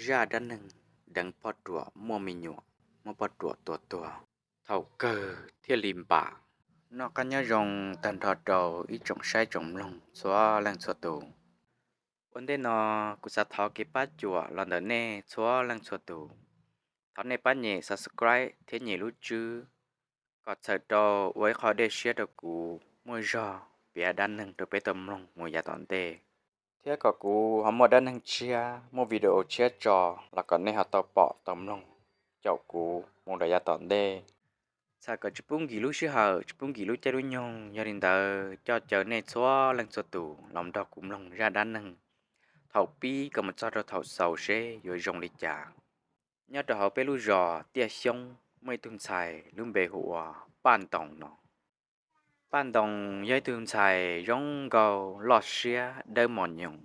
zaj dab neeg deev poj ruam muaj me nyuam, muab poj ruam tua tuag, thaum kawg thiaj li npam. Noj qab nyob zoo tag nrho rau ib tsoom saib tsoom mloog txhua leej txhua tus. Ua ntej no kuv xav thov kev pab cuam los ntawm nej txhua leej txhua tus. Thov nej pab nyem subscribe thiab nyem lub tswb kom txhawm rau ua ib qho dej siab rau kuv muaj zog piav dab neeg rau peb tau mloog mus yav tom ntej, thiab kom kuv ho muaj dab neeg tshiab, muaj video tshiab tso los kom nej ho tau pom tau mloog caum kuv mus rau yav tom ntej. Txhawm kom tsis pub nkim lub sij hawm, tsis pub nkim lub caij lub nyoog, yog li ntawd coj caw nej txhua leej txhua tus los nrog kuv mloog zaj dab neeg thaum pib kom mus txog rau thaum xaus seb yuav zoo li cas. Nyob rau hauv peb lub zos Tiaj Xyoob muaj ib tug ntxhais lub npe hu ua Paj Ntoos no. Paj Ntoos yog ib tug ntxhais zoo nkauj loj siab dawb mos nyoos.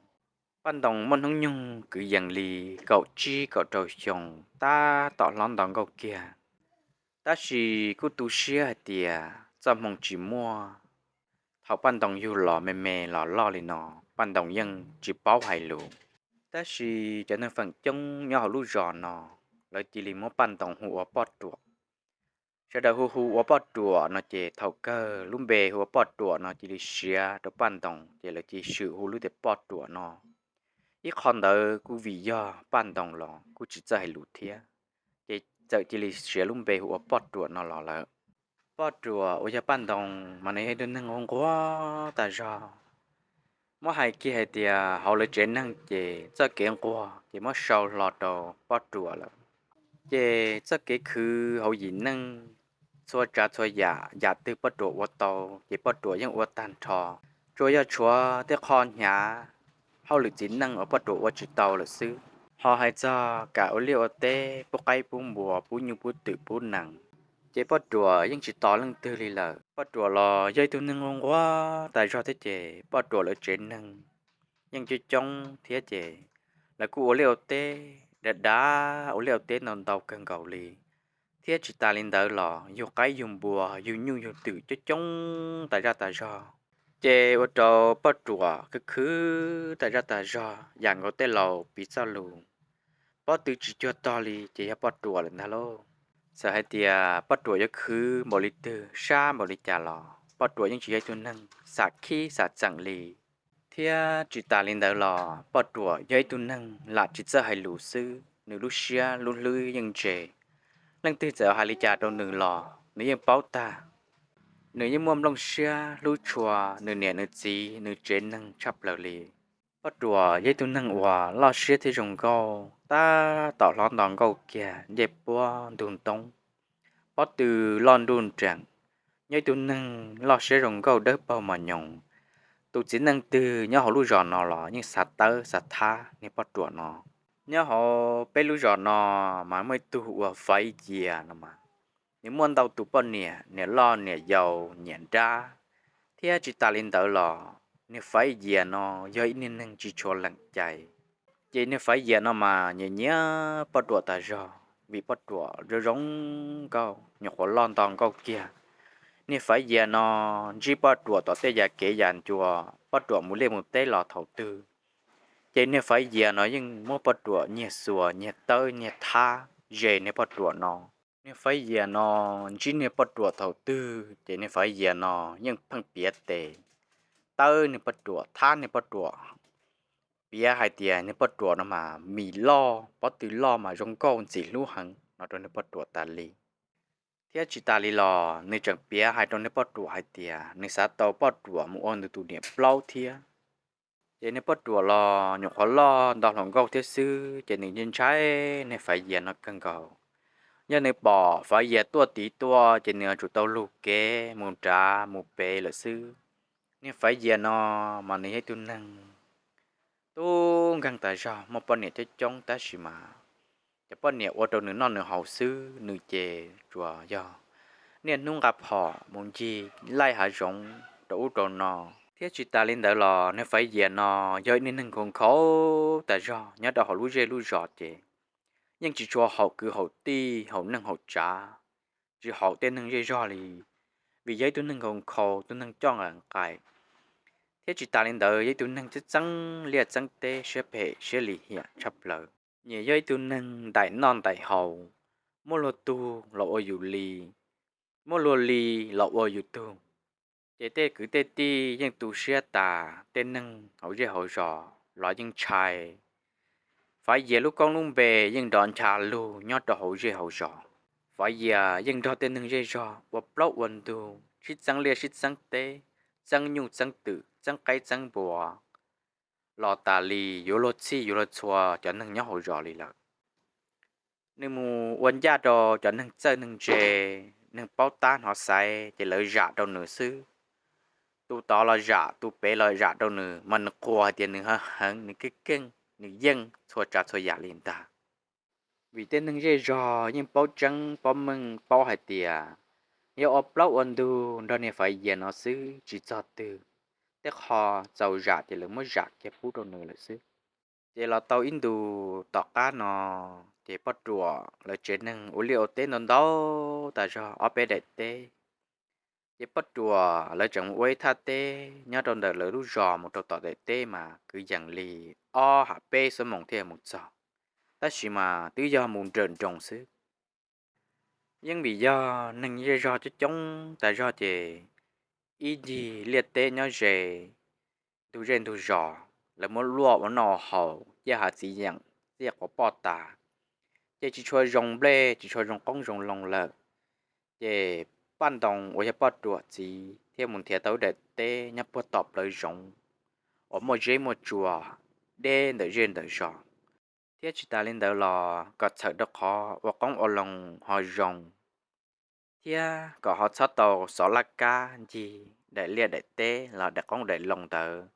Paj Ntoos muaj hnub nyoog kwv yees li kaum tsib kaum rau xyoo, tab tom hlob nto nkauj kiag. Tab sis kuj tu siab hais tias txoj hmoo tsis muaj. Thaum Paj Ntoos yug los me me los loj li no, Paj Ntoos yeej tsis paub hais lus. Tab sis cov neeg feem coob nyob hauv lub zos no, lawv cia li muab Paj Ntoos hu ua Poj Ruam. Sawv daws hu hu ua Poj Ruam no ces thaum kawg lub npe hu ua Poj Ruam no cia li siav rau Paj Ntoos ces lawv cia li hu lub tias Poj Ruam no. Ib qho ntawd kuj vim yog Paj Ntoos los kuj tsis txawj hais lus thiab, ces txawm cia li siav lub npe hu ua Poj Ruam no los lawm. Poj Ruam uas yog Paj Ntoos mas nws yog ib tug neeg nquag nquag tas zog. Muab hais kiag hais tias hauv lawv tsev neeg ces txoj kev nquag ces muab sau hlo rau Poj Ruam lawm. Ces txoj kev khwv hauv yim neej, txhua tsav txhua yam, yam twg Poj Ruam ua tau ces Poj Ruam yeej ua tag nrho. Tsuas yog tshuav tej qho hnyav hauj lwm txiv neej uas Poj Ruam ua tsis tau lawm xwb. Ho hais txog kam ua liaj ua teb, pub qaib pub npua, pub nyuj pub twm pub nees, ces Poj Ruam yeej tsis tos leej twg li lawm. Poj Ruam los yog ib tug neeg nquag nquag tas zog thiab ces Poj Ruam lawv tsev neeg yeej coob coob thiab ces lawv kuj ua liaj ua teb dav dav, ua liaj ua teb ntau ntau kawg nkaus li. Thiab tsis tas li ntawd los yug qaib yug npua, yug nyuj yug twm coob coob tas zaj tas zog, ces ua rau Poj Ruam khwv khwv tas zaj tas zog yam nkaus tej laus piv txoj lus, pob tw tsis cuag tog li ces yog Poj Ruam lawm ntag lauj. Txawm hais tias Poj Ruam yuav khwv npaum li twg, sab npaum li cas los Poj Ruam yeej tsis yog ib tug neeg xam khib xam txeem li. Thiab tsis tas li ntawd los Poj Ruam yog ib tug neeg lam tsis txawj hais lus xwb, nws lub siab lub hlwb yeej ntse. Leej twg txawm hais li cas rau nws los nws yeej paub tag. Nws yeej muaj nplooj siab hlub tshua nws niam nws txiv nws tsev neeg tshaj plaws li. Poj Ruam yog ib tug neeg uas loj siab thiab zoo nkauj, tab tom hlob nto nkauj kiag ncej puab ntug ntoob, pob tw loj nruj nreem, yog ib tug neeg loj siab zoo nkauj dawb paug mos nyoos. Tus txiv neej twg nyob hauv lub zos no los yeej xav tawb xav thab niag Poj Ruam no. Nyob hauv peb lub zos no mas muaj ib tug ua Faiv Yias no mas, nws muaj ntau tus poj niam, niam loj niam yau niam nrab, thiab tsis tas li ntawd los niag Faiv Yias no yog ib niag neeg tsis tshua lees cai. Ces niag Faiv Yias no mas nyiam nyiam Poj Ruam tas zog vim Poj Ruam zoo zoo nkauj, nyuam qhuav loj nto nkauj kiag. Niag Faiv Yias no ntsib Poj Ruam tom tej yam kev yam ncua, Poj Ruam mus liaj mus teb los thaum twg ces niag Faiv Yias no yeej muab Poj Ruam nyiag xuas nyiag tawb nyiag thab ze niag Poj Ruam no. Niag Faiv Yias no ntsib niag Poj Ruam thaum twg ces niag Faiv Yias no yeej pheej piav tes tawb niag Poj Ruam, thab niag Poj Ruam, piav hais tias niag Poj Ruam no mas mis loj pob tw loj mas zoo nkauj ntxim hlub heev no rau niag Poj Ruam tas li. Thiab tsis tas li los nws tseem piav hais rau niag Poj Ruam hais tias nws xav tau Poj Ruam mus ua nws tus niam plaub thiab. Ces niag Poj Ruam los nyuam qhuav loj nto hluas nkauj thiab xwb ces nws ntshai niag Faiv Yias no kawg nkaus. Yog nws pom Faiv Yias tuaj tid tuaj ces nws yuav tsum tau lug kev mus nrad mus pem lawm xwb. Niag Faiv Yias no mas nws yog ib tug neeg tub nkeeg tas zog, muaj poj niam coob coob tab sis mas cov poj niam ua rau nws noj nws haus xwb, nws ces tsuas yog niaj hnub nqa phom mus ncig laij hav zoov rau ub rau no. Thiab tsis tas li ntawd los niag Faiv Yias no yog ib niag neeg nkhaus nkhaus tas zog nyob rau hauv lub zej lub zos ces yeej tsis tshua haum kwv haum tij haum neej haum tsav, tsis haum tej neeg zej zog li, vim yog ib tug neeg nkhaus nkhaus, tus neeg coj nqaim nqaim. Thiab tsis tas li ntawd yog ib tug neeg txeeb txeeb liaj txeeb teb, siab phem siab lim hiam tshaj plaws. Nyias yog ib tug neeg ntaim noj ntaim haus, muab luag tug los ua yus li, muab luag li los ua yus tug. Ces tej kwv tej tij yeej tu siab tas, tej neeg hauv zej hauv zos los yeej ntshai. Faiv Yias lub koob lub npe yeej nrov ncha lug nyob rau hauv zej hauv zos. Faiv Yias yeej nrog tej neeg zej zog ua plaub ua ntug, sib txeeb liaj sib txeeb teb, txeeb nyuj txeeb twm, txeeb qaib txeeb npua los tas li yuav luag txhij yuav luag txhua cov neeg nyob hauv zos li lawm. Nws mus ua ncaj rau cov neeg txawj neeg ntse, neeg paub tab hnov xaiv ces lawv zam rau nws xwb. Tus tod los zam, tus pem los zam rau nws, mas nws qhuas hais tias nws heev heev, nws keej keej, nws yeej txhua tsav txhua yam li ntag. Vim tej neeg zej zog yeej paub tseeb paub meej paub hais tias yog ua plaub ua ntug nrog niag Faiv Yias no xwb tsis txog twg, tej qho txaus zam ces lawv muab zam kiag pub rau nws lawm xwb. Ces los tau ib ntus tom qab no, ces Poj Ruam lawv tsev neeg ua liaj ua teb ntau ntau tas zog ob peb daim teb. Ces Poj Ruam lawv tseem ua ib thaj teb nyob rau ntawm lawv lub zos mus rau tom daim teb mas kwv yees li ob ham peb xuab moos thiaj mus txog, tab sis mas twb yog mus nrawm nroos xwb. Yeej vim yog neeg zej zog coob coob tas zog ces ib ncig liaj teb nyob ze ntug zej ntug zos, lawv muab luaj ua noj ua haus, ciaj hav txiv yeem, ciaj quav poj tas, ces tsis tshua zoo nplej tsis tshua zoo qoob zoo loo lawm. Ces Paj Ntoo uas yog Poj Ruam txiv thiaj mus nrhiav tau ib daim teb nyob puag tom plawv zoov uas muaj zeb muaj tsua deb ntawm zej ntawm zos, thiab tsis tas li ntawd los kom txhawm rau qhov ua qoob ua loo ho zoo, thiab kom ho txhob tau xov laj kab ncig daim liaj daim teb los daim qoob daim loo ntawd,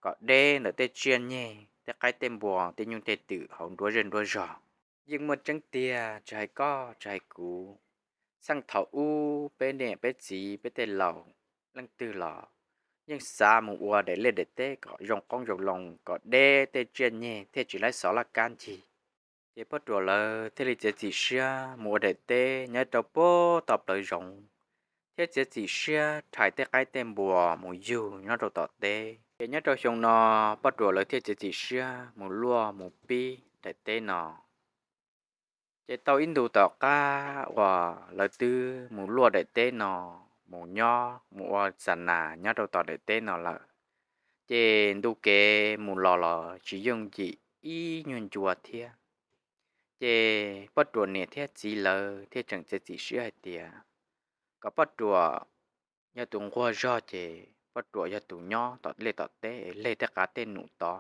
kom deb ntawm tej tsiaj nyeg tej qaib tej npua tej nyuj tej twm hauv nruab zej nruab zog. Yeej muaj tseeb tiag, tsis hais koj tsis hais kuv, txheej thaum ub peb niam peb txiv peb tej laus leej twg los yeej xav mus ua daim liaj daim teb kom zoo qoob zoo loo, kom deb tej tsiaj nyeg thiaj tsis laib xov laj kab ncig. Ces Poj Ruam lawv thiaj li txiav txim siab mus ua daim teb nyob rau puag tom plawv zoov, thiab txiav txim siab rhais tej qaib tej npua mus yug nyob rau tom teb. Ces nyob rau xyoo no, Poj Ruam lawv thiaj txiav txim siab mus luaj mus pib daim teb no. Ces tau ib ntus tom qab uas lawv twb mus luaj daim teb no, mus nyob mus ua xa nas nyob rau tom daim teb no lawm, ces ntu kev mus los los tsis yooj yim ib nyuag ncua thiab. Ces Poj Ruam niam thiab txiv lawv thiaj tseem txiav txim siab hais tias kom Poj Ruam yog tus nquag zog ces Poj Ruam yog tus nyob tom liaj tom teb es leg tej qav tej num tod,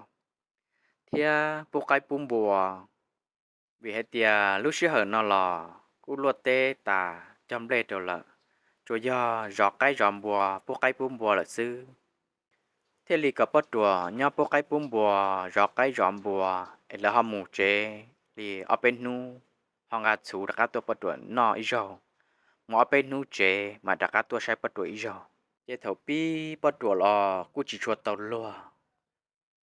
thiab pub qaib pub npua. Vim hais tias lub sij hawm no los kuj luaj teb tas cog nplej rau lawm, tsuas yog zov qaib zov npua pub qaib pub npua lawm xwb. Thiaj li kom Poj Ruam nyob pub qaib pub npua, zov qaib zov npua, es lawv ho mus tsev li ob peb hnub, ho nqa txhuv rov qab tuaj Poj Ruam noj ib zaug, mus ob peb hnub tsev mas rov qab tuaj saib Poj Ruam ib zaug. Ces thaum pib Poj Ruam los kuj tsis tshua tau luag,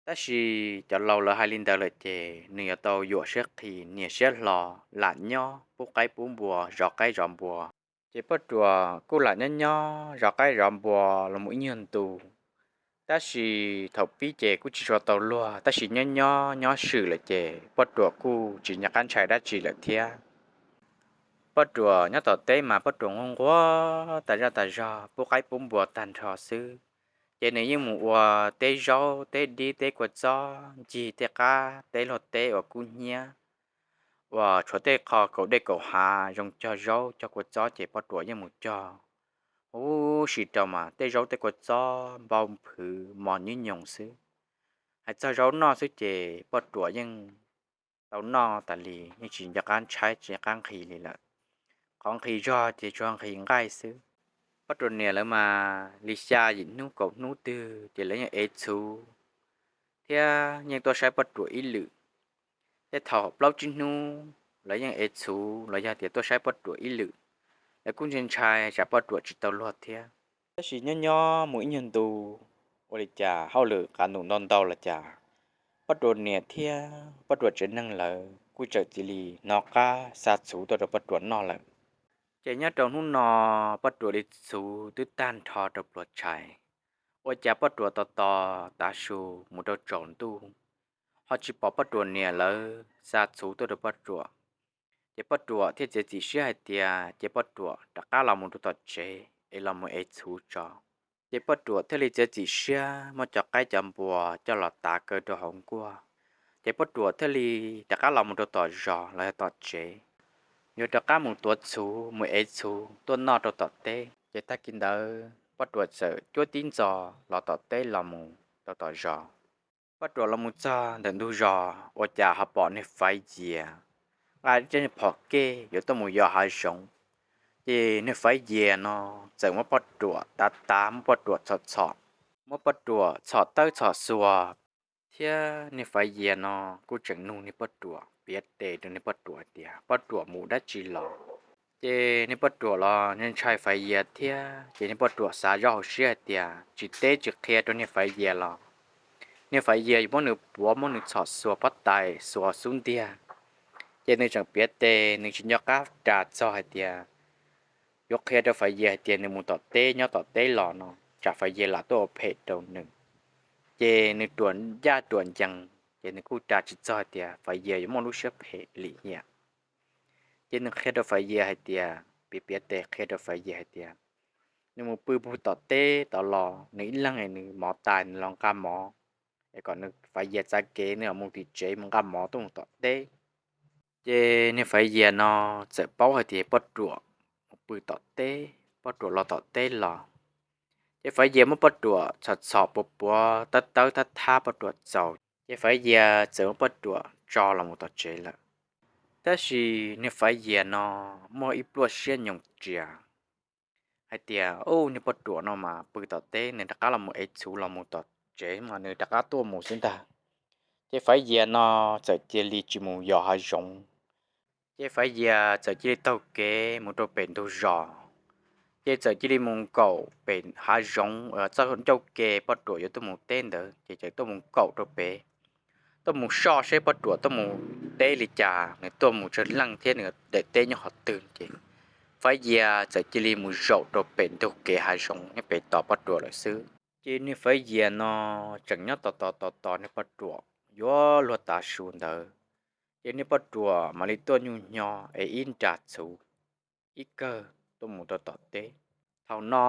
tab sis cov laus lawv hais li ntawd lawm ces nws yuav tau yuam siab qhi niam siab hlo, lam nyob pub qaib pub npua zov qaib zov npua. Ces Poj Ruam kuj lam nyob nyob zov qaib zov npua los mus ib nyuag ntu, tab sis thaum pib ces kuj tsis tshua tau luag, tab sis nyob nyob nyob swm lawm ces Poj Ruam kuj tsis nco qab ntshai dab tsi lawm thiab. Poj Ruam nyob tom teb mas Poj Ruam nquag nquag tas zaj tas zog pub qaib pub npua tag nrho xwb. Ces nws yeej mus ua teb zaub teb dib teb kua txob ncig tej qab teb luag teb uas kub hnyiab, uas tshuav tej qho kaum dej kaum hav zoo cog zaub cog kua txob ces Poj Ruam yeej mus cog huv si rau mas tej zaub tej kua txob npau nphwv mos nyuj nyoos xwb. Hais txog zaub noj xwb ces Poj Ruam yeej tau noj tas li, yeej tsis nco qab ntshai tsis nco qab nqhis li lawm. Qhov nqhis zog ces tsuas nqhis nqaij xwb. Poj Ruam niam lawv mas li xya yim hnub kaum hnub twg ces lawv yeej ev txhuv thiab yeej tuaj saib Poj Ruam ib lwm. Tej thaum plaub tsib hnub lawv yeej ev txhuv los yog tias tuaj saib Poj Ruam ib lwm. Lawv kuj ntshai ntshai tsam Poj Ruam tsis tau luag thiab. Tab sis nyob nyob mus ib nyuag ntu, ua li cas hauj lwm qav num ntau ntau los cas, Poj Ruam niam thiab Poj Ruam tsev neeg lawv kuj txawm cia li hnov qab xa txhuv tuaj rau Poj Ruam noj lawm. Ces nyob rau hnub no Poj Ruam li txhuv twb tag nrho rau pluas tshais, ua cas Poj Ruam tos tos tav su mus rau tsaus ntuj, ho tsis pom Poj Ruam niam lawv xa txhuv tuaj rau Poj Ruam. Ces Poj Ruam thiaj txiav txim siab hais tias ces Poj Ruam rov qab los mus rau tom tsev es los mus ev txhuv tso. Ces Poj Ruam thiaj li txiav txim siab muab cov qaib cov npua coj los tav kaw rau hauv nkuaj. Ces Poj Ruam thiaj li rov qab los mus rau tom zos los yog tom tsev, yuav rov qab mus tuav txhuv mus ev txhuv tuaj noj rau tom teb. Ces tag kis ntawd Poj Ruam txawm cuab tib ntxos los tom teb los mus rau tom zos. Poj Ruam los mus txog ntawm ntug zos ua cas ho pom niag Faiv Yias nqa ib rab phom kej yuav tuaj mus yos hav zoov. Ces niag Faiv Yias no txawm muab Poj Ruam tav tav, muab Poj Ruam txhom txhom, muab Poj Ruam txhom tawb txhom xuas, thiab niag Faiv Yias no kuj tseem nug niag Poj Ruam, piav tes rau niag Poj Ruam hais tias Poj Ruam mus dab tsi los. Ces niag Poj Ruam los ntshai Faiv Yias thiab, ces niag Poj Ruam xav zoj hauv siab hais tias tsis teb tsis qhia rau niag Faiv Yias los niag Faiv Yias yuav muab nws puav, muab nws txhom xuas pob tais xuas xub ntiag. Ces nws tseem piav tes, nws tsis nco qab ras txog hais tias yuav qhia rau Faiv Yias hais tias nws mus tom teb nyob tom teb los no tsam Faiv Yias lam tuaj ua phem rau nws. Ces nws ruam ncaj ruam ncees, ces nws kuj ras tsis txog hais tias Faiv Yias yuav muaj lub siab phem lim hiam. Ces nws qhia rau Faiv Yias hais tias, piav piav tes qhia rau Faiv Yias hais tias nws mus pw puag tom teb tod los nws ib leeg es nws mov tas nws los nqa mov, es kom nws, Faiv Yias txav kev nws mus tim tsev mus nqa mov tuaj mus tom teb. Ces niag Faiv Yias no txawm paub hais tias Poj Ruam mus pw tom teb, Poj Ruam los tom teb los. Ces Faiv Yias muab Poj Ruam txhom txhom puas puav tab tawb thab thab Poj Ruam txaus, ces Faiv Yias txawm muab Poj Ruam tso los mus tom tsev lawm. Tab sis niag Faiv Yias no muaj ib pluaj siab nyoos tsias hais tias, u, niag Poj Ruam no mas pw tom teb, nws rov qab los mus ev txhuv los mus tom tsev mas nws rov qab tuaj mus xwb ntag. Ces Faiv Yias no txawm cia li tsis mus yos hav zoov. Ces Faiv Yias txawm cia li taug kev mus rau pem ntug zos. Ces txawm cia li mus nkaum pem hav zoov uas txoj ncauj ke Poj Ruam yuav tuaj mus teb ntawd, ces txawm tuaj mus nkaum rau pem, tuaj mus soj seb Poj Ruam tuaj mus teb li cas, nws tuaj mus tsawg leej thiab nws daim teb nyob qhov twg. Ces Faiv Yias txawm cia li mus zaum rau pem ntug kev hav zoov nyob pem tos Poj Ruam lawm xwb. Ces niag Faiv Yias no tseem nyob tos tos tos tos niag Poj Ruam yuav luag tav su ntawd, ces niag Poj Ruam mam li tuaj nyuj hnyo es ib nra txhuv ib kawg tuaj mus rau tom teb. Thaum no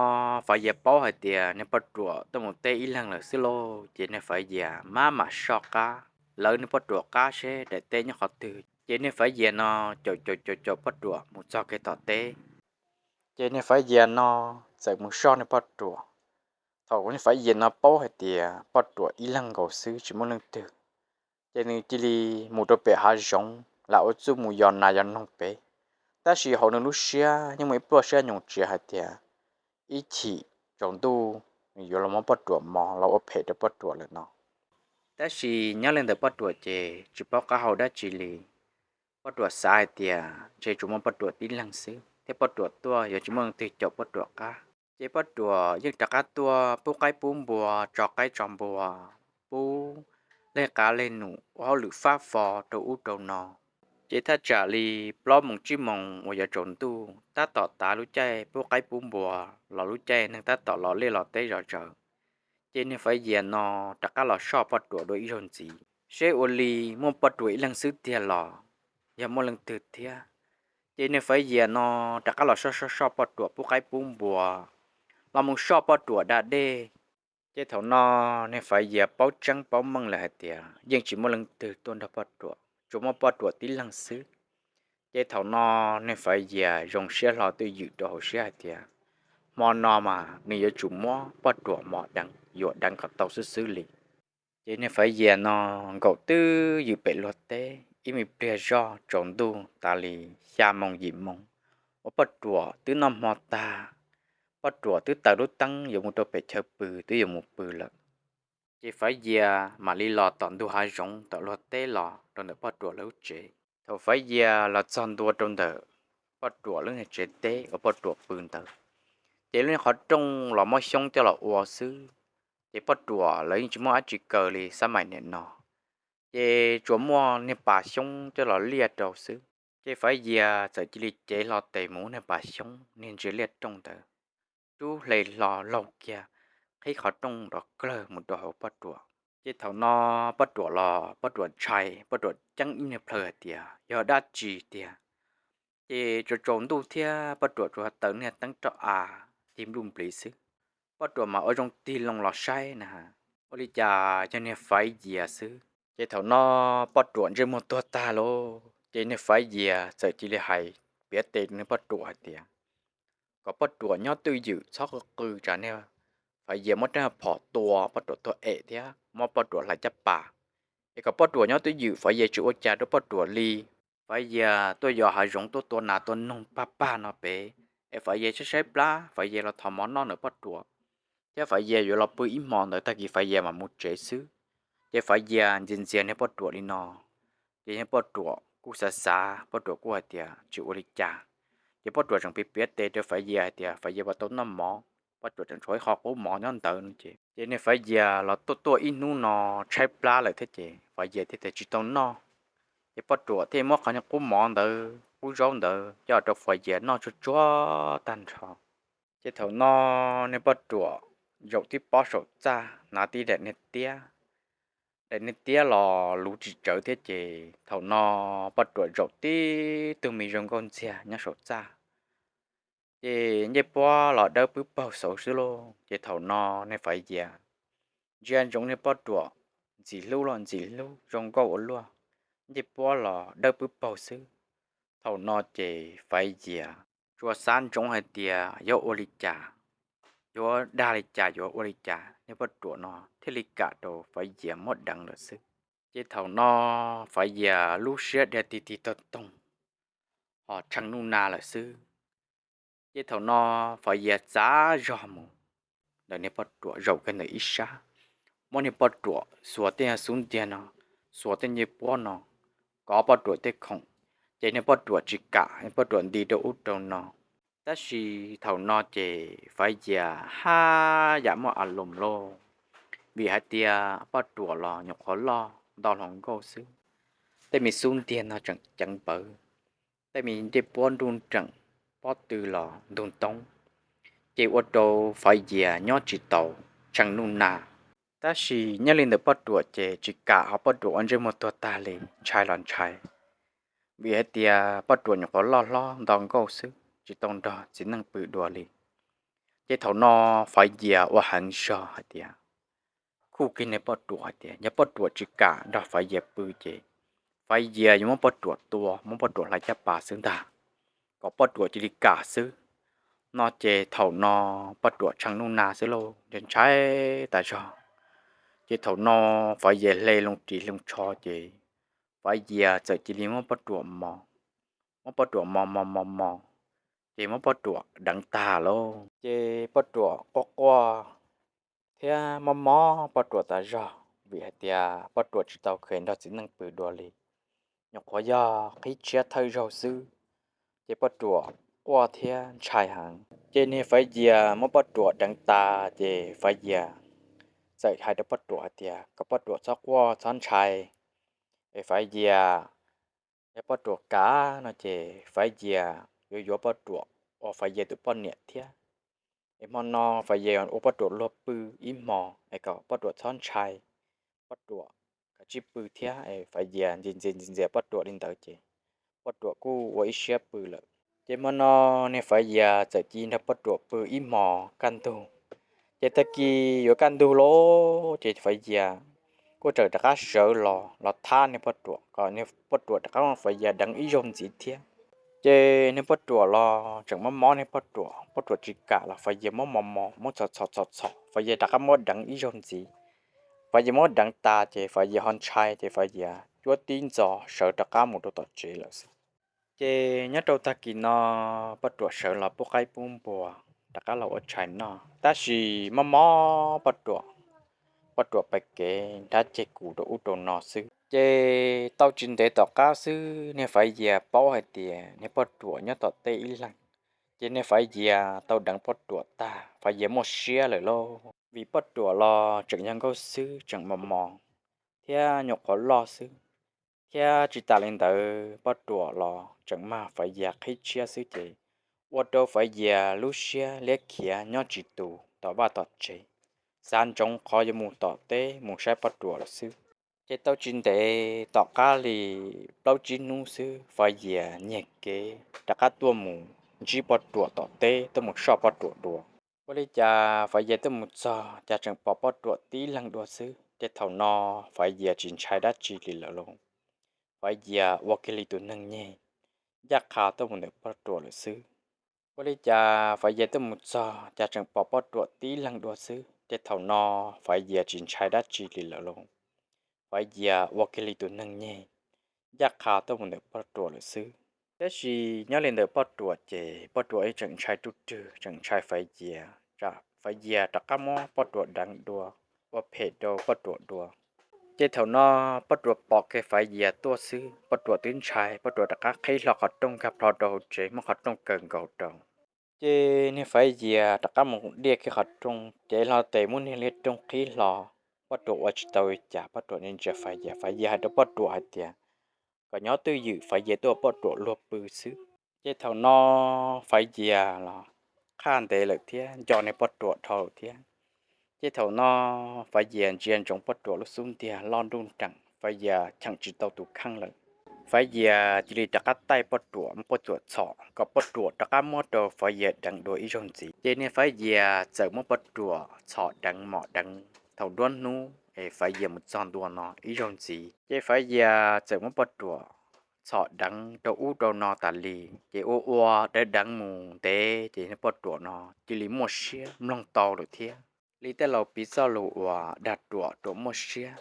Faiv Yias paub hais tias niag Poj Ruam tuaj mus teb ib leeg lawm xwb lauj, ces niag Faiv Yias maj mam soj qab, lawv niag Poj Ruam qab seb daim teb nyob qhov twg. Ces niag Faiv Yias no caum caum caum caum Poj Ruam mus txog kev tom teb. Ces niag Faiv Yias no txawm mus soj niag Poj Ruam. Thaum niag Faiv Yias no paub hais tias Poj Ruam ib leeg nkaus xwb tsis muaj leej twg, ces nws cia li mus rau pem hav zoov lam ua txuj mus yos nas yos noog pem. Tab sis hauv nws lub siab yeej muaj ib pluaj siab nyoos tsias hais tias ib chim tsaus ntuj nws yuav los muab Poj Ruam mos los ua phem rau Poj Ruam lawm no. Tab sis nyob li ntawm Poj Ruam ces tsis paub qab hau dab tsi li. Poj Ruam xav hais tias ntshe tsuas muaj Poj Ruam tib leeg xwb thiab Poj Ruam tuaj yuav tsis muaj leej twg caum Poj Ruam qab. Ces Poj Ruam yeej rov qab tuaj pub qaib pub npua, tso qaib tso npua, pub leg qav leg num ua hauj lwm fab fo rau ub rau no. Ces thaj tsam li plaub moos tsib moos uas yuav tsaus ntuj tab tom tav lub caij pub qaib pub npua los lub caij neeg tab tom los liaj los teb zov zaws. Ces niag Faiv Yias no rov qab los soj Poj Ruam dua ib zaug ntxiv seb ua li muaj Poj Ruam ib leeg xwb tiag los yog muaj leej twg thiab. Ces niag Faiv Yias no rov qab los soj soj soj Poj Ruam pub qaib pub npua, los mus soj Poj Ruam da dej. Ces thaum no niag Faiv Yias paub tseeb paub meej lawm hais tias yeej tsis muaj leej twg tuaj nrog Poj Ruam, tsuas muaj Poj Ruam tib leeg xwb. Ces thaum no niag Faiv Yias zoo siab hlo twj ywm rau hauv siab hais tias hmo no mas nws yuav tsum muab Poj Ruam mos deev yuam deev kom tau xwb xwb li. Ces niag Faiv Yias no nkaum twj ywm pem luag teb ib me pliag zoj tsaus ntuj tas li xya moos yim moos uas Poj Ruam twb noj hmo tag, Poj Ruam twb taws lub teeb yuav mus rau pem chaw pw twb yuav mus pw lawm. Ces Faiv Yias mam li los tom ntug hav zoov tom luag teb los rau ntawm Poj Ruam lawv lub tsev. Thaum Faiv Yias los txog ntua rau ntawm Poj Ruam lub niag tsev teb uas Poj Ruam pw ntawd, ces lub niag qhov rooj los muab xyoob coj los ua xwb. Ces Poj Ruam lawv yeej tsis muaj dab tsi kaw li xab maim niam no, ces tsuas muaj niag pas xyoob coj los liaj rau xwb. Ces Faiv Yias txawm cia li cev hlo tes mus niag pas xyoob niag ntsia liaj rooj ntawd, rub hle hlo laug kiag, qhib qhov rooj nrov kawg mus rau hauv Poj Ruam. Ces thaum no Poj Ruam los Poj Ruam ntshai, Poj Ruam ceeb ib niag plhaw hais tias yog dab tsi tiag. Ces tsaus tsaus ntuj thiab Poj Ruam tsuas taws niag teeb roj av tig npluj npliv xwb. Poj Ruam mas ua zoo tig loo los saib na, ua li cas yog niag Faiv Yias xwb. Ces thaum no Poj Ruam ntsej muag tuag tag lauj, ces niag Faiv Yias txawm cia li hais piav tes rau niag Poj Ruam hais tias kom Poj Ruam nyob twj ywm txhob qw qw tsam niag Faiv Yias muab rab phom tua Poj Ruam tuag em thiab muab Poj Ruam hlais caj pas. Es kom Poj Ruam nyob twj ywm, Faiv Yias tsis ua cas rau Poj Ruam li. Faiv Yias tuaj yos hav zoov tuaj tua nas tua noog pag pag no pem, es Faiv Yias saib saib plab, Faiv Yias los thov mov noj ntawm Poj Ruam, thiab Faiv Yias yuav los pw ib hmo ntawd tag kis Faiv Yias mam mus tsev xwb. Ces Faiv Yias ntxias ntxias niag Poj Ruam li no, ces niag Poj Ruam kuj xav xav, Poj Ruam kuj hais tias tsis ua li cas. Ces Poj Ruam tseem piav piav tes rau Faiv Yias hais tias Faiv Yias puas tau noj mov, Poj Ruam tseem tshuav ib qho qub mov nyob ntawd no ces, ces niag Faiv Yias los tuaj tuaj ib hnub no tshaib plab lawm thiab ces Faiv Yias thiaj tias tsis tau noj. Ces Poj Ruam thiaj muab qhov niag qub mov ntawd, qub zaub ntawd coj rau Faiv Yias noj tsuag tsuag tag nrho. Ces thaum no niag Poj Ruam zaum tib pob saum txaj hnav tib daim niag tiab, daim niag tiab los luv tsis tsawv thiab ces thaum no Poj Ruam zaum tib tug me zoo nkauj ntxiag nyob saum txaj. Ces ncej puab los dawb pwb paug xauv xwb lauj. Ces thaum no niag Faiv Yias ntsia ntsoov niag Poj Ruam ntxim hlub los ntxim hlub zoo nkauj ua luaj, ncej puab los dawb pwb paug xwb. Thaum no ces Faiv Yias tsuas xav ntsoov hais tias yuav ua li cas, yuav dag li cas, yuav ua li cas niag Poj Ruam no thiaj li kam rau Faiv Yias muab deev lawm xwb. Ces thaum no Faiv Yias lub siab dhia tig tig toog toog, ho tshee nuj na lawm xwb. Ces thaum no Faiv Yias txav zog mus ntawm niag Poj Ruam zaum kiag ntawm ib sab, muab niag Poj Ruam xuas tej xub ntiag no, xuas tej ncej puab no, kov Poj Ruam tej khoom. Ces niag Poj Ruam tsis kam, niag Poj Ruam nti rau ub rau no. Tab sis thaum no ces Faiv Yias haj yam muaj a loos lauj, vim hais tias Poj Ruam los nyuam qhuav loj ntau hluas nkauj xwb, tej me xub ntiag no tseem ceev npawv, tej me ncej puab nruj nreem, pob tw los ntug ntoob, ces ua rau Faiv Yias nyob tsis tau, tshee nuj na. Tab sis nyob li ntawm Poj Ruam ces tsis kam, ho Poj Ruam ua ntsej muag tuag tag li, ntshai los ntshai, vim hais tias Poj Ruam nyuam qhuav loj hlob nto nkauj xwb, tsis tau nrog txiv neej pw dua li. Ces thaum no Faiv Yias ua heev zog hais tias, khuj kiag niag Poj Ruam hais tias yog Poj Ruam tsis kam nrog Faiv Yias pw ces Faiv Yias yuav muab Poj Ruam tua, muab Poj Ruam hlais caj pas xwb ntag, kom Poj Ruam cia li kam xwb no. Ces thaum no Poj Ruam tshee nuj na xwb lauj, ntshai tas zog. Ces thaum no Faiv Yias hle loo ris loo tsho ces Faiv Yias txawm cia li muab Poj Ruam mos, muab Poj Ruam mos mos mos mos, ces muab Poj Ruam deev tag lauj. Ces Poj Ruam quaj quaj thiab mob mob Poj Ruam tas zog, vim hais tias Poj Ruam tsis tau kheev nrog txiv neej pw dua li, nyuam qhuav yog qhib tshiab thawj zaug xwb. Ces Poj Ruam quaj thiab ntshai heev. Ces niag Faiv Yias muab Poj Ruam deev tas ces Faiv Yias txawm hais rau Poj Ruam hais tias kom Poj Ruam txhob quaj txhob ntshai, es Faiv Yias, yog Poj Ruam kam no ces Faiv Yias yuav yuav Poj Ruam ua Faiv Yias tus poj niam thiab. Es hmo no Faiv Yias ua Poj Ruam luag pw ib hmo, es kom Poj Ruam txhob ntshai, Poj Ruam kav tsij pw thiab. Es Faiv Yias ntxias ntxias ntxias ntxias Poj Ruam li ntawd ces Poj Ruam kuj ua ib siab pw lawm. Ces hmo no niag Faiv Yias txawm cia nrog Poj Ruam pw ib hmos kaj ntug. Ces tag kis yuav kaj ntug lauj, ces Faiv Yias kuj txawm rov qab sawv los, los thab niag Poj Ruam kom niag Poj Ruam rov qab muab Faiv Yias deev ib zaug ntxiv thiab. Ces niag Poj Ruam los tseem mob mob niag Poj Ruam, Poj Ruam tsis kam los Faiv Yias muab mos mos, muab txhom txhom txhom txhom, Faiv Yias rov qab muab deev ib zaug ntxiv. Faiv Yias muab deev tas ces Faiv Yias ho ntshai ces Faiv Yias cuab tib ntxov sawv rov qab mus rau tom tsev lawm xwb. Ces nyob rau tag kis no Poj Ruam sawv los pub qaib pub npua, rov qab los ua tshais noj, tab sis mob mob Poj Ruam, Poj Ruam pais kev nrab ceg kus rau ub rau no xwb. Ces tau tsis ntev tom qab xwb niag Faiv Yias paub hais tias niag Poj Ruam nyob tom tej ib leeg, ces niag Faiv Yias tau deev Poj Ruam tag, Faiv Yias muaj siab lawm lauj, vim Poj Ruam los tseem yog nkauj xwb, tseem mos mos thiab nyuam qhuav loj xwb. Thiab tsis tas li ntawd Poj Ruam los tseem mag Faiv Yias qhib tshiab xwb ces ua rau Faiv Yias lub siab liab khiav nyob tsis tus tom vaj tom tsev, xav ntsoov qhov yuav mus tom teb mus saib Poj Ruam lawm xwb. Ces tau tsis ntev tom qab li plaub tsib hnub xwb, Faiv Yias nyiag kev rov qab tuaj mus ntsib Poj Ruam tom teb, tuaj mus soj Poj Ruam dua. Ua li cas Faiv Yias tuaj mus txog cas tseem pom Poj Ruam tib leeg dua xwb. Ces thaum no Faiv Yias tsis ntshai dab tsi li lawm lauj. Faiv Yias ua kiag li tus neeg nyeg ncaj qha tuaj mus ntawm Poj Ruam lawm xwb. Ua li cas Faiv Yias tuaj mus txog cas tseem pom Poj Ruam tib leeg dua xwb. Ces thaum no Faiv Yias tsis ntshai dab tsi li lawm lauj. Faiv Yias ua kiag li tus neeg nyeg ncaj qha tuaj mus ntawm Poj Ruam lawm xwb. Tab sis nyob li ntawm Poj Ruam ces Poj Ruam yeej tseem ntshai ruj rwg, tseem ntshai Faiv Yias, Faiv Yias rov qab muab Poj Ruam deev dua, ua phem rau Poj Ruam dua. Ces thaum no Poj Ruam pom kiag Faiv Yias tuaj xwb, Poj Ruam twb ntshai, Poj Ruam rov qab qhib hlo qhov rooj nkag plho rau hauv tsev, muab qhov rooj kaw nkaus rau. Ces niag Faiv Yias rov qab mus diaj kiag qhov rooj, ces hlo tes muab niag liaj rooj qhib hlo. Poj Ruam ua tsis tau li cas, Poj Ruam ntsia ntsia Faiv Yias, Faiv Yias hais rau Poj Ruam hais tias kom nyob twj ywm, Faiv Yias tuaj ua Poj Ruam luag pw xwb. Ces thaum no Faiv Yias los qhaj ntev lawm thiab, nco niag Poj Ruam dhau lawm thiab. Ces thaum no Faiv Yias ntsia ntsoov Poj Ruam lub xub ntiag loj nruj nreem, Faiv Yias cheem tsis tau tus kheej lawm. Faiv Yias cia li rov qab taij Poj Ruam, muab Poj Ruam txhom kom Poj Ruam rov qab muab rau Faiv Yias deev dua ib zaug ntxiv. Ces niag Faiv Yias txawm muab Poj Ruam txhom deev mom deev thaum nruab hnub es Faiv Yias mus txog ntua no ib zaug ntxiv. Ces Faiv Yias txawm muab Poj Ruam txhom deev rau ub rau no tas li, ces ua ua deev deev mus ntev ces niag Poj Ruam no cia li muaj siab mloog tau lawm thiab. Li tej laus piv txoj lus uas dag ruam ruam muaj siab,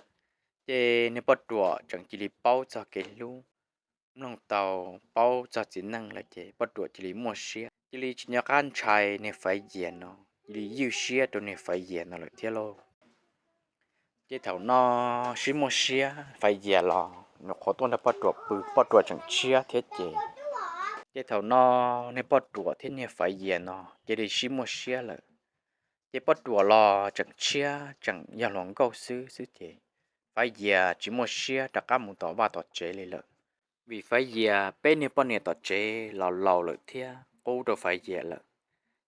ces niag Poj Ruam tseem cia li paub txog kev hlub, mloog tau, paub txog txiv neej lawm ces Poj Ruam cia li muaj siab, cia li tsis nco qab ntshai niag Faiv Yias no, cia li ywj siab rau niag Faiv Yias no lawm thiab lauj. Ces thaum no sib muaj siab, Faiv Yias los nyuam qhuav tuaj nrog Poj Ruam pw, Poj Ruam tseem tshiab thiab ces. Ces thaum no niag Poj Ruam thiab niag Faiv Yias no cia li sib muaj siab lawm. Ces Poj Ruam los tseem tshiab tseem yog hluas nkauj xwb xwb ces Faiv Yias tsis muaj siab rov qab mus tom vaj tom tsev li lawm, vim Faiv Yias peb niag poj niam tom tsev los laus lawm thiab qub rau Faiv Yias lawm.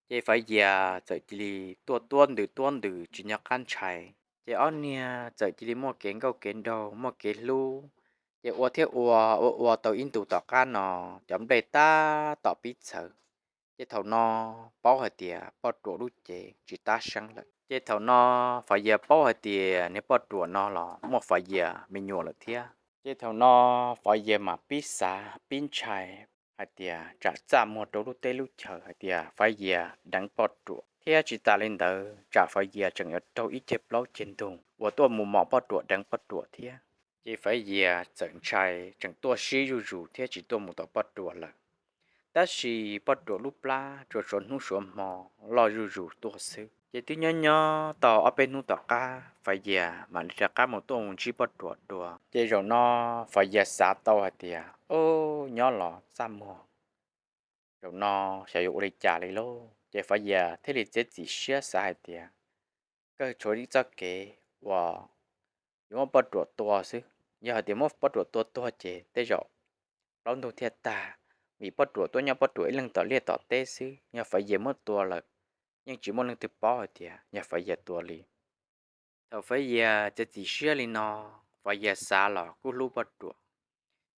Ces Faiv Yias txawm cia li tuaj tuab ntws tuab ntws tsis nco qab ntshai. Ces ob niag txawm cia li muaj kev nkauj kev nraug, muaj kev hlub, ces ua thiab ua, ua ua tau ib ntus tom qab no cov nplej tab tom pib txhawv. Ces thaum no paub hais tias Poj Ruam lub cev tsis tab seeb lawm. Ces thaum no Faiv Yias paub hais tias niag Poj Ruam no los muaj Faiv Yias me nyuam lawm thiab. Ces thaum no Faiv Yias mam pib xav pib ntshai hais tias tsam txaj muag rau lub teb lub chaws hais tias Faiv Yias deev Poj Ruam, thiab tsis tas li ntawd tsam Faiv Yias tseem yuav raug ib ceg plaub ceg ntug uas tuaj mus mos Poj Ruam deev Poj Ruam thiab. Ces Faiv Yias txawm ntshai tseem tuaj sib zuj zus thiab tsis tuaj mus tom Poj Ruam lawm. Tab sis Poj Ruam lub plab tsuas suav hnub suav hmo loj zuj zus tuaj xwb. Ces twb nyob nyob tau ob peb hnub tom qab Faiv Yias mam li rov qab mus tuaj mus ntsib Poj Ruam dua. Ces zaum no Faiv Yias xav tau hais tias, o, nyob los txaj muag, zaum no xyov yuav ua li cas li lauj. Ces Faiv Yias thiaj li txiav txim siab xav hais tias kawg tshuav ib txoj kev uas yuav muab Poj Ruam tua xwb. Yog hais tias muab Poj Ruam tua tuag ces tej zaum plaub ntug thiaj tag, vim Poj Ruam tuaj nyob Poj Ruam ib leeg tom liaj tom teb xwb, yog Faiv Yias muab tua lawm yeej tsis muaj leej twg paub hais tias yog Faiv Yias tua li. Thaum Faiv Yias txiav txim siab li no, Faiv Yias xav los kuj hlub Poj Ruam,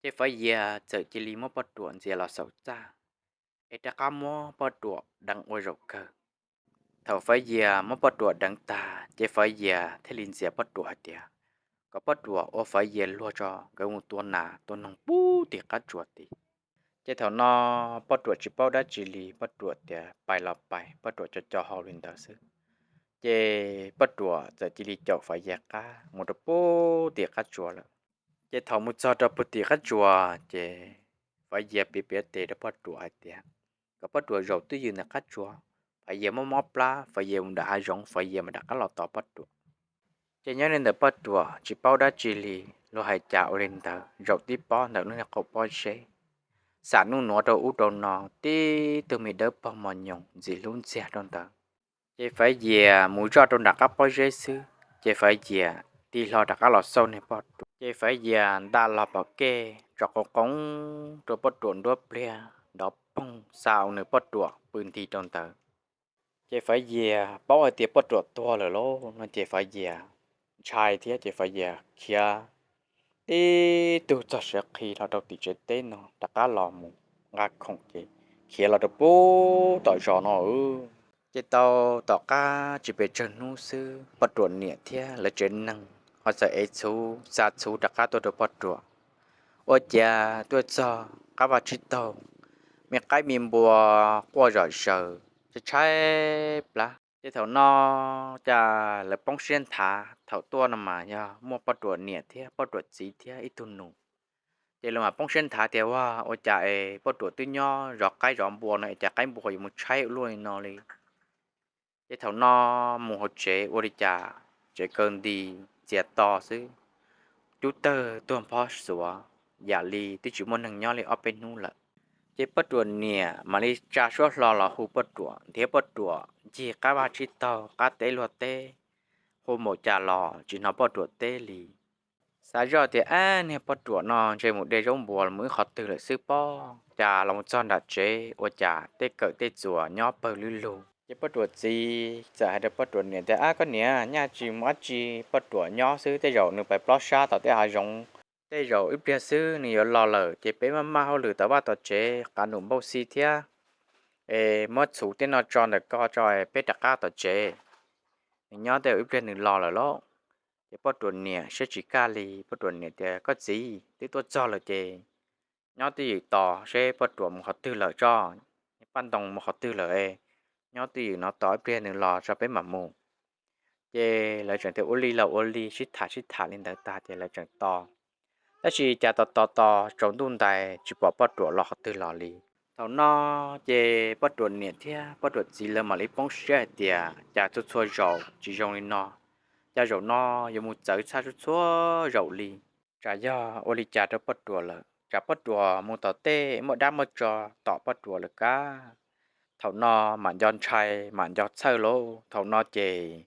ces Faiv Yias txawm cia li muab Poj Ruam ntxias los saum txaj, es rov qab muab Poj Ruam deev ua zaum kawg. Thaum Faiv Yias muab Poj Ruam deev tag ces Faiv Yias thiaj li ntxias Poj Ruam hais tias kom Poj Ruam ua Faiv Yias luag tso, nkawd mus tua nas tua noog pub tim qab tsuas tid. Ces thaum no Poj Ruam tsis paub dab tsi li, Poj Ruam tias pais los pais, Poj Ruam co co hau li ntawd xwb. Ces Poj Ruam txawm cia li caum Faiv Yias qab mus rau pub tim qab tsuas lawm. Ces thaum mus txog rau pug tim qab tsuas ces Faiv Yias piav piav tes rau Poj Ruam hais tias kom Poj Ruam zaum twj ywm ntawm qab tsuas, Faiv Yias mob mob plab, Faiv Yias mus nram hav zoov, Faiv Yias mam rov qab los tos Poj Ruam. Ces nyob li ntawm Poj Ruam tsis paub dab tsi li, luag hais cas ua li ntawd, zaum tib pob ntawm lub niag qaum pob zeb, xam nuj nuav rau ub rau no, tib tug me dawb paug mos nyoos ntxim hlub ntxiag rau ntawd. Ces Faiv Yias mus zoj rau nram qab pob zeb xwb, ces Faiv Yias tig hlo rov qab los xauj niag Poj Ruam. Ces Faiv Yias nta los pom kej tso qoo qoo rau Poj Ruam nruab pliag nrov poog xa nws Poj Ruam pw nti rau ntawd. Ces Faiv Yias paub hais tias Poj Ruam tuag lawm lauj no ces Faiv Yias ntshai thiab ces Faiv Yias khiav tib tug txog siav qhi los rau tim tsev teb no rov qab los mus nqa khoom ces khiav los rau pub tom zos no. Ces tau tom qab tsis pes tsawg hnub xwb Poj Ruam niam thiab lawv tsev neeg ho txawm ev txhuv xa txhuv rov qab tuaj rau Poj Ruam. Ua cas tuaj txog qab vaj tsib taug, me qaib me npua quaj zom zaws tshaib tshaib plab. Ces thaum no cas lawv poob siab nthav, thaum tuaj no mas yog muaj Poj Ruam niam thiab Poj Ruam txiv thiab ib tug nus. Ces lawv mam poob siab nthav tias ua, ua cas es Poj Ruam twb nyob zov qaib zov npua no es cas qaib npua yuav mus tshaib ua luaj li no li. Ces thaum no mus hauv tsev ua li cas tsev kaw nti txias to xwb, cub tawg tuag nphob xuav, yam li twb tsis muaj neeg nyob li ob peb hnub lawm. Ces Poj Ruam niam mam li tsa suab hlo los hu Poj Ruam, nrhiav Poj Ruam ncig qab vaj tsib taug qab teb luag teb, hu npaum cas los tsis hnov Poj Ruam teb li. Xav zoj tias ab, niag Poj Ruam no ntshe mus de zaub npua los mus ib qhov twg lawm xwb pob, cas los mus txog nram tsev ua cas tej kawm tej txuas nyob pawg lug lug. Ces Poj Ruam txiv txawm hais rau Poj Ruam niam tias ab, koj niam, nyaj tsis mus dab tsi, Poj Ruam nyob xwb, tej zaum nws pais plob sab tom tej hav zoov, tej zaum ib pliag xwb nws yuav los lawm, ces peb maj maj hauj lwm tom vaj tom tsev qav num npauj xi thiab es muab txhuv tej no tso ntawm ko tso peb rov qab tom tsev. Nws nyob tej zaum ib pliag nws los lawm lauj. Ces Poj Ruam niam siab tsis kaj li, Poj Ruam niam tias koj txiv, twb tuaj txog lawm ces nyob twj ywm tos seb Poj Ruam mus qhov twg lawm tso, paj ntoo mus qhov twg lawm, nyob twj ywm no tos ib pliag nws los tso peb mam mus. Ces lawv tseem tias ua li los ua li, sib tham sib tham li ntawd tag ces lawv tseem tos. Tab sis cas tos tos tos tsaus ntuj ntais tsis pom Poj Ruam los qhov twg los li. Thaum no ces Poj Ruam niam thiab Poj Ruam txiv lawv mam li poob siab hais tias cas txhua txhua zaus tsis zoo li no, cas zaum no yuav mus txawv txhaj txhua txhua zaus li. Tsam yog ua li cas rau Poj Ruam lawm, tsam Poj Ruam mus tom tej muaj dab muaj tsov tom Poj Ruam lawm kab. Thaum no mam nco ntshai mam nco txhawj lauj. Thaum no ces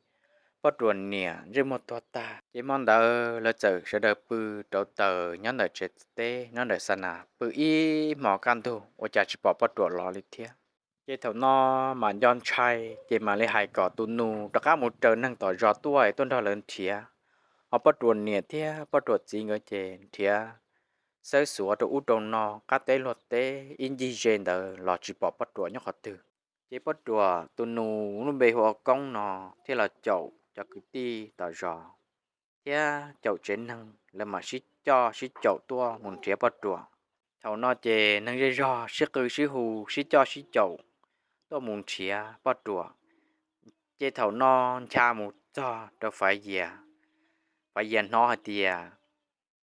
Poj Ruam niam ntsej muag tuag tag, ces hmo ntawd lawv txawm sawv daws pw rauv taws nyob ntawm tsev teb nyob ntawm xa nas pw ib hmos kaj ntug ua cas tsis pom Poj Ruam los li thiab. Ces thaum no mam nco ntshai ces mam li hais kom tus nus rov qab mus raws neeg tom zos tuaj es tuaj nrog lawv nrhiav. Ho Poj Ruam niam thiab Poj Ruam txiv nkawd ces nrhiav xawb xuav rau ub rau no qab teb luag teb ib ncig ze ntawd los tsis pom Poj Ruam nyob qhov twg. Ces Poj Ruam tus nus lub npe hu ua Koob no thiaj los caum cov kwv tij tom zos thiab caum tsev neeg, lawv mam sib coj sib caum tuaj mus nrhiav Poj Ruam. Thaum no ces neeg zej zog sib qw sib hu sib coj sib caum tuaj mus nrhiav Poj Ruam. Ces thaum no ncha mus txog rau Faiv Yias. Faiv Yias hnov hais tias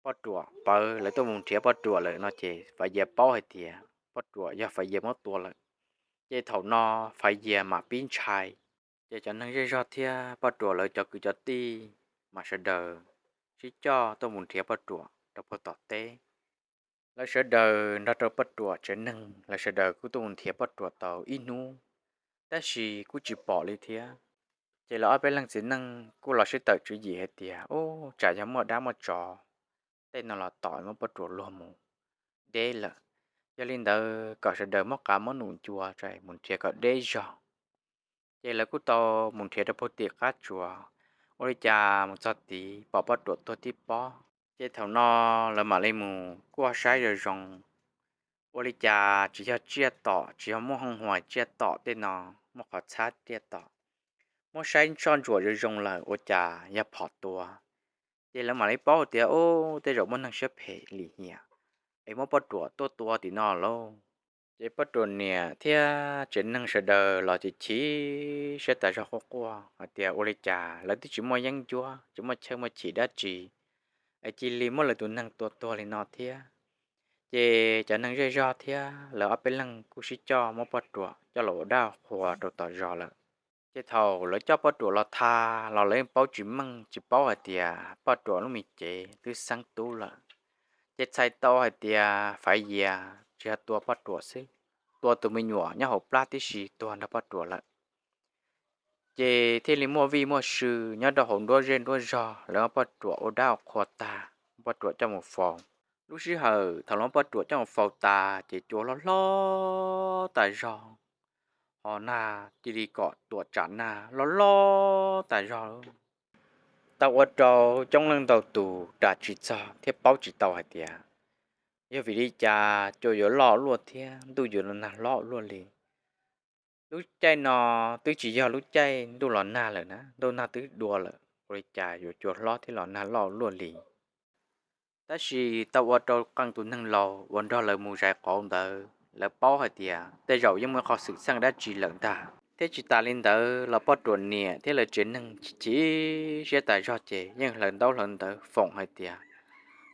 Poj Ruam pawv, lawv tuaj mus nrhiav Poj Ruam lawm no ces Faiv Yias paub hais tias Poj Ruam yog Faiv Yias muab tua lawm. Ces thaum no Faiv Yias mam pib ntshai. Ces cov neeg zej zog thiab Poj Ruam lawv cov kwv cov tij mas sawv daws sib coj tuaj mus nrhiav Poj Ruam rau puag tom teb. Lawv sawv daws nrog rau Poj Ruam tsev neeg, lawv sawv daws kuj tuaj mus nrhiav Poj Ruam tau ib hnub, tab sis kuj tsis pom li thiab. Ces lawv ob peb leeg txiv neej kuj los sib tawm tswv yim hais tias, ub, tsam yog muaj dab muaj tsov tej no los tom muab Poj Ruam luag mus deb lawm. Yog li ntawd kom sawv daws muab qav muab num ncua tso mus nrhiav kom deb zog. Ces lawv kuj tau mus nrhiav rau puag tim qab tsuas, ua li cas mus txog tid pom Poj Ruam tuag tib pob. Ces thaum no lawv mam li mus kuaj saib zoo zoo, ua li cas tsis yog tsiaj tom, tsis yog muaj hooj huas tsiaj tom tej no, muaj qhov txhab tsiaj tom. Muab saib soj ntsuam zoo zoo lawm ua cas yog phom tua. Ces lawv mam li paub tias, ub, tej zaum muaj neeg siab phem lim hiam es muab Poj Ruam tuaj tua tim no lauj. Ces Poj Ruam niam thiab tsev neeg sawv daws los chim chim siab tas zog quaj quaj hais tias ua li cas lawv twb tsis muaj yeeb ncuab tsis muaj chaw muaj chim dab tsi es cia li muab lawv tus neeg tua tuag li no thiab. Ces cov neeg zej zog thiab lawv ob peb leeg kuj sib coj muab Poj Ruam coj los ua dab qhua rau tom zos lawm. Ces thaum lawv coj Poj Ruam los tha los lawv yeej paub tsis meej tsis paub hais tias Poj Ruam lub me cev twb xeeb tub lawm. Ces txhais tau hais tias Faiv Yias tsis yog tua Poj Ruam xwb, tua tus me nyuam nyob hauv plab tib si tuag nrog Poj Ruam lawm. Ces thiaj li muaj vij muaj sw nyob rau hauv nruab zej nruab zog, lawv muab Poj Ruam ua dab ua qhua tag, muab Poj Ruam coj mus faus. Lub sij hawm thaum lawv muab Poj Ruam coj mus faus tas ces cua hlob hlob tas zog, ho nag cia li kom tuam tsam nag loj loj tas zog. Tau ua rau coob leej ntau tus ras tsis txog thiab paub tsis tau hais tias yog vim li cas cua yuav loj luaj thiab ntuj yuav los nag hlob luaj li. Lub caij no twb tsis yog lub caij ntuj los nag lawm na, ntuj nag twb dua lawm, ua li cas yuav cua hlob thiab los nag loj luaj li. Tab sis tau ua rau qee tus neeg laus uas nrog lawv mus zais qauv ntawd, lawv paub hais tias tej zaum yeej muaj qhov xwm txheej dab tsi lawm ntag. Thiab tsis tas li ntawd los Poj Ruam niam thiab lawv tsev neeg chim siab tas zog ces yeej hlawv ntaub hlawv ntawv foom hais tias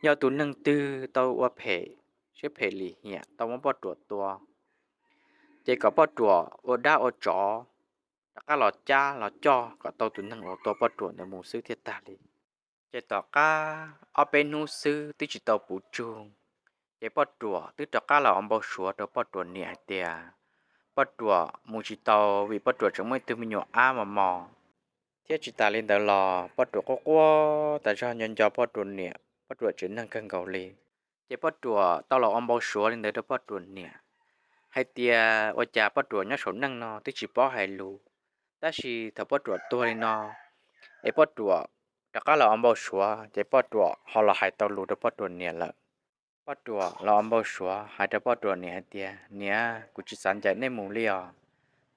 yog tus neeg twg tau ua phem, siab phem lim hiam tau muab Poj Ruam tua, ces kom Poj Ruam ua dab ua tsov rov qab los cab los coj kom tau tus neeg uas tua Poj Ruam ntawd mus xwb thiaj tag li. Ces tom qab ob peb hnub xwb twb tsis tau puv tsug, ces Poj Ruam twb rov qab los ua npau suav rau Poj Ruam niam hais tias Poj Ruam mus tsis tau vim Poj Ruam tseem muaj ib tug me nyuam ab mos mos. Thiab tsis tas li ntawd los Poj Ruam quaj quaj tas zog nco nco Poj Ruam niam Poj Ruam tsev neeg kawg nkaus li. Ces Poj Ruam tau los ua npau suav li ntawd rau Poj Ruam niam hais tias ua cas Poj Ruam nyob saum neej no twb tsis paub hais lus, tab sis thaum Poj Ruam tuag li no es Poj Ruam rov qab los ua npau suav ces Poj Ruam ho los hais tau lus rau Poj Ruam niam lawm. Poj Ruam los ua npau suav hais rau Poj Ruam niam hais tias niam, kuv tsis xav ncaim nej mus li os,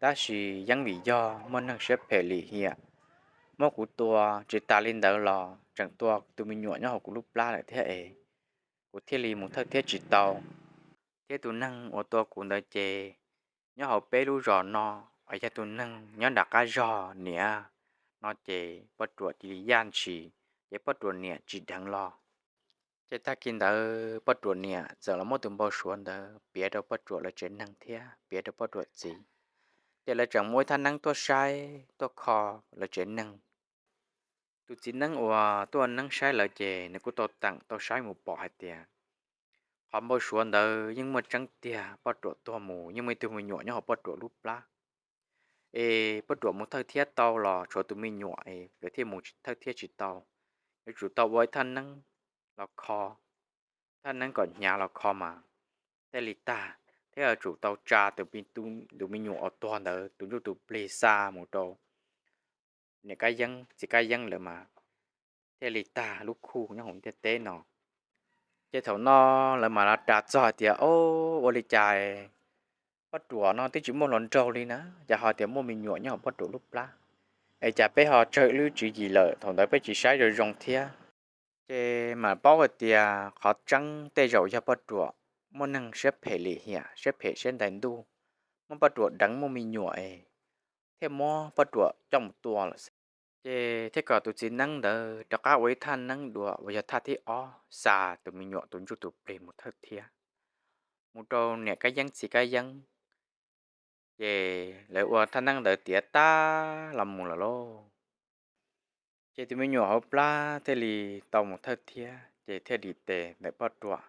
tab sis yeej vim yog muaj neeg siab phem lim hiam muab kuv tua, tsis tas li ntawd los tseem tua tus me nyuam nyob hauv kuv lub plab lawm thiab es kuv thiaj li mus thawj thiab tsis tau. Thiab tus neeg uas tua kuv ntawd ces nyob hauv peb lub zos no, yog tus neeg nyob nram qab zog niam no ces Poj Ruam cia li yaj ntshis, ces Poj Ruam niam tsis dheev los. Ces tag kis ntawd Poj Ruam niam txawm los muab tus npau suav ntawd piav rau Poj Ruam lawv tsev neeg thiab piav rau Poj Ruam txiv, ces lawv tseem muaj ib thaj neeb tuaj saib tuaj kho lawv tsev neeg. Tus txiv neeb uas tuaj neeb saib lawv ces nws kuj tau teem tau saib mus pom hais tias qhov npau suav ntawd yeej muaj tseeb tiag, Poj Ruam tuag mus yeej muaj ib tug me nyuam nyob hauv Poj Ruam lub plab. Es Poj Ruam mus thawj thiab tau los tshuav tus me nyuam es lawv thiaj mus thawj thiab tsis tau. Yuav tsum tau ua ib thaj neeb los kho, thaj neeb kom hnyav los kho mas thiaj li tag, thiab yuav tsum tau tsa tus me nyuam uas tuag ntawd tus ntsuj tus plig xa mus rau niam Kab Yeeb txiv Kab Yeeb lawm mas thiaj li tag lub khuj nyob hauv ntiaj teb no. Ces thaum no lawv mam los ras txog hais tias, o, ua li cas Poj Ruam no twb tsis muaj hluas nraug li na, cas ho tias muaj me nyuam nyob hauv Poj Ruam lub plab, es cas peb ho tsawg lub tswv yim lawm, thaum ntawd peb tsis saib zoo zoo thiab. Ces mam paub hais tias qhov tseeb tej zaum yog Poj Ruam muaj neeg siab phem lim hiam, siab phem siab ntais ntuj, muab Poj Ruam deev muaj me nyuam es thiaj muab Poj Ruam coj mus tua lawm xwb. Ces thiaj kom tus txiv neeb ntawd rov qab ua ib thaj neeb dua uas yog thaj thib ob xa tus me nyuam tus ntsuj tus plig mus thawj thiab, mus rau niam Kab Yeeb txiv Kab Yeeb. Ces lawv ua thaj neeb ntawd tiav tag los mus lawm lauj. Ces tus me nyuam hauv plab thiaj li tau mus thawj thiab ces thiaj dim tes ntawm Poj Ruam.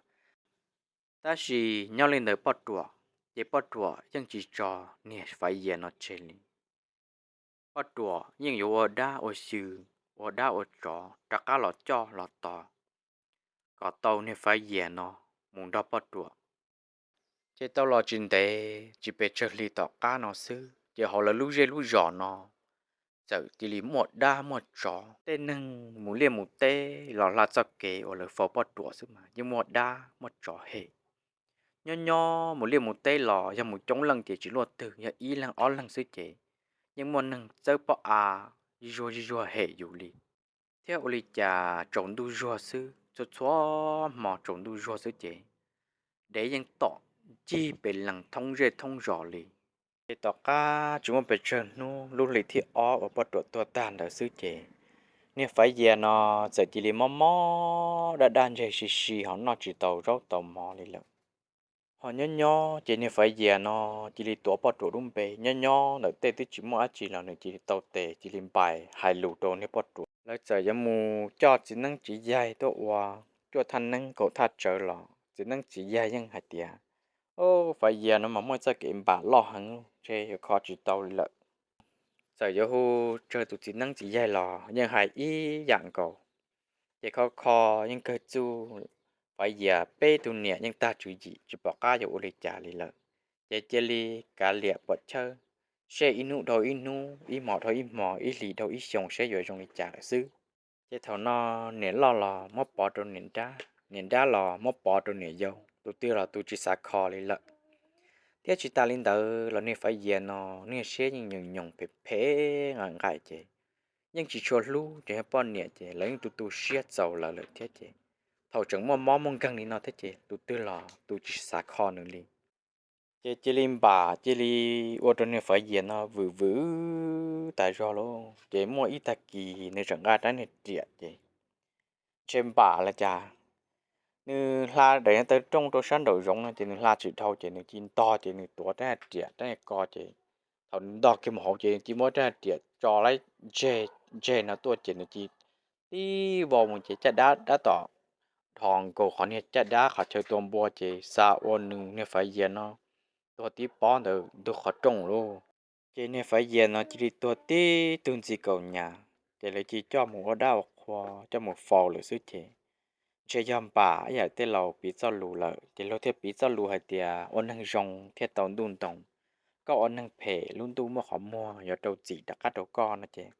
Tab sis nyob li ntawd Poj Ruam, ces Poj Ruam yeej tsis tso niag Faiv Yias no tseg li. Poj Ruam yeej yuav ua dab ua xyw, ua dab ua tsov rov qab los coj los tos kom tau niag Faiv Yias no mus nrog Poj Ruam. Ces tau los tsis ntev tsis pes tsawg hli tom qab no xwb ces hauv lawv lub zej lub zos no txawm cia li muaj dab muaj tsov, tej neeg mus liaj mus teb los hla txoj kev uas lawv faus Poj Ruam xwb mas yeej muaj dab muaj tsov hem. Nyob nyob mus liaj mus teb los yog mus coob leej ces tsis luaj twg, yog ib leeg ob leeg xwb ces yeej muaj neeg txawb pob av zuag zuag hem yus li. Thiab ua li cas tsaus ntuj zuag xwb, txhua txhua hmo tsaus ntuj zuag xwb ces dev yeej tom ncig pes lees thoob zej thoob zos li. Ces tom qab tsis muaj pes tsawg hnub lub hli thib ob uas Poj Ruam tuag tag ntawd xwb ces niag Faiv Yias no txawm cia li mob mob daj daj ntseg si si ho noj tsis tau zaub tau mov li lawm. Ho nyob nyob ces niag Faiv Yias no cia li tuav Poj Ruam lub npe, nyob nyob ntawm tej twb tsis muaj dab tsi los nws cia li tau tes cia li npais hais lus rau niag Poj Ruam. Lawv txawm yuav mus coj txiv neeb txiv yaig tuaj ua cuaj thaj neeb kaum thaj tsawv los txiv neeb txiv yaig yeej hais tias, o, Faiv Yias no mas muaj txoj kev npam loj heev, ntshe yuav kho tsis tau li lawm. Txawm yuav hu tsawg tus txiv neeb txiv yaig los yeej hais ib yam nkaus. Ces kho kho yeej kawg txuj, Faiv Yias peb tug niam yeej tag tswv yim tsis pom qab yuav ua li cas li lawm. Ces cia li kav liam puam chawb, seb ib hnub dhau ib hnub, ib hmo dhau ib hmo, ib hlis dhau ib xyoo seb yuav zoo li cas lawm xwb. Ces thaum no niam loj los muab pov rau niam nrab, niam nrab los muab pov rau niam yau, tus twg los tus tsis xav kho li lawm. Thiab tsis tas li ntawd los niag Faiv Yias no niag siab yeej nyoos nyoos phem phem nqaim nqaim ces yeej tsis tshua hlub ces yog poj niam ces lawv yeej tu tu siab txaus lawv lawm thiab ces thaum tseem muaj mob muaj nkeeg li no thiab ces tus twg los tus tsis xav kho nws li. Ces cia li npam cia li ua rau niag Faiv Yias no vwm vwm tas zog lauj. Ces muaj ib tag kis nws tseem nqa rab niag riam ces ntshe npam los cas, nws hla daim niag taw rooj rau sab nraum zoov no ces nws hla tsis dhau ces nws cia li ntog ces nws tuav rab niag riam rab niag ko ces thaum nws ntog kiag mus hauv ces nws cia li muab rab niag riam tso lawm, ntseg ntseg no tuaj ces nws cia li tib vau mus ces caj dab dab tom dhos nkaus qhov niag caj dab qhov chaw tua npua ces xa ua nws niag Faiv Yias no tuag tib pob ntawd ntug qhov rooj lauj. Ces niag Faiv Yias no cia li tuag tib tug ntxiv kaum nyas ces lawv cia li coj mus ua dab ua qhua coj mus faus lawm xwb ces ntshe yog npam ib yam tej laus piv txoj lus lawm ces luag thiaj piv txoj lus hais tias ua neeg zoo thiaj tau ntuj ntoo, koj ua neeg phem lub ntuj muaj qhov muag yuav rau txim rov qab rau koj no ces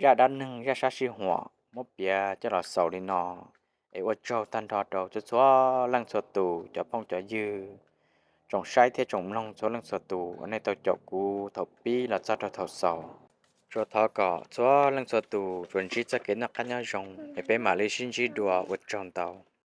zaj dab neeg zaj sab sij huam muab piav coj los xaus li no. Es ua tsaug tag nrho rau txhua txhua leej txhua tus cov phooj cov ywg, tsoom saib thiab tsoom mloog txhua leej txhua tus uas nej tau caum kuv thaum pib los txog rau thaum xaus. Tsuas thov kom txhua leej txhua tus tsuas ntsib txoj kev noj qab nyob zoo es peb mam li sib ntsib dua, ua tsaug ntau.